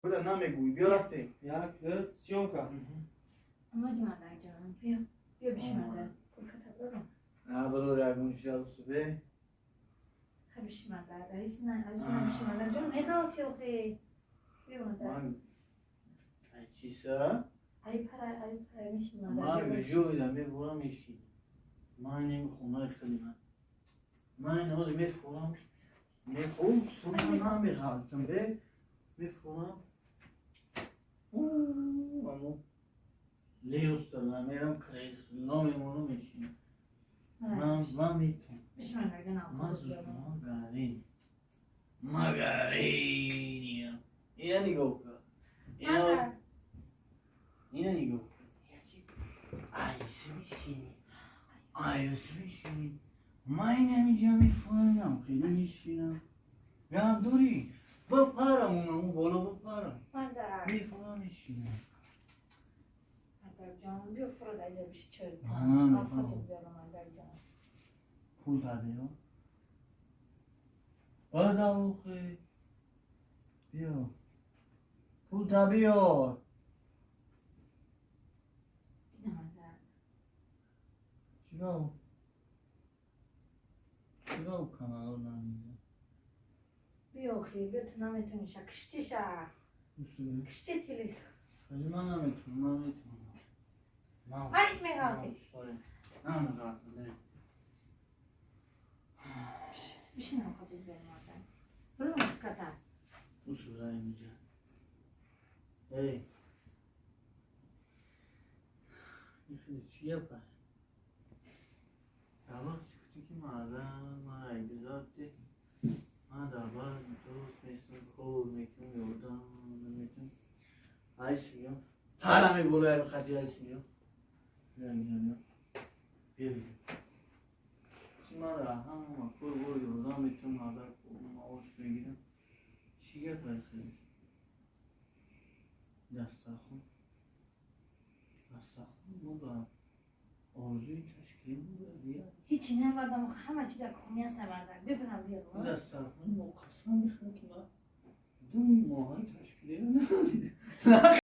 Буда намегӯй, биё, рафтем. Як, ду, съёмка. Омади, мардак ҷон, биё, биё, биши, мардак, пулката дорам. На, барор, ягон чиза усубе. Ха, биши, мардак, раис на, раис на, биши, мардак ҷон, меғалти охи, биё, мардак. Ман ай чиса? Ай пара, ай пара, миши, Ман мардак. ҷойда мебурам, меши. Ман неми хонаи хели ман. Ман ҳозир мефурам. Мефурам, сумма намеғалтам, бе. Мефурам. Амо леуста мерам, кресло мемонам, мешинам. Ман метавонам. Биши, мардак ҷон. Ман магарин. Магариния. Ина нигоҳ кун. Ина, ина нигоҳ кун. Яки айси мешини. Айси мешини. Ман инамиҷа мефурам, хеле мешинам. Гап дорӣ? Бапарам, онаму боло бапарам. Мардак. Мефурам, мешинам. Мардак ҷон, биё, фурод, айҷа биши, чой. Ман намефаҳмам. Афхотит биёрам, мардак ҷон. Пул дадеё? Бада охе. Биё. Пул та биёр. Ина, мардак. Чиба? Чиба канало намеда? Биё охи, биё, ту наметавонӣ, ша киштиша. Усубе. Кишти телефон. Вали ман наметавонам, ман метавонам. Ман Ай, меғалти. Намеғалтам, бе. Бишин, афхотит биёрам, мардак. Бирам афката. Усубе инҷа. Эй. Ин хеле чӣ гапа? Дар вақти гуфтӣ, ки мардам ман айбизодти, ман дар бар дуруст нестам, кор мекунам, ёрдам наметавонам. Айс биё. Парами болои хати, айс биё. Биё инҷа, биё. Биё, биё. Чи ман ҳама кор бор ёрдам метавонам, мардак маош мегирам. Чӣ гапа хеле? Дастархон. Дастархон мо ба орзуи ташкилӣ бояд дигар. Ҳичи намардам, ҳама чи дар кухня аст, мардак. Бибирам, биёрам. Дастархони мо, қасам мехӯрам, ки ман 2 моҳаи ташкилиро надидам.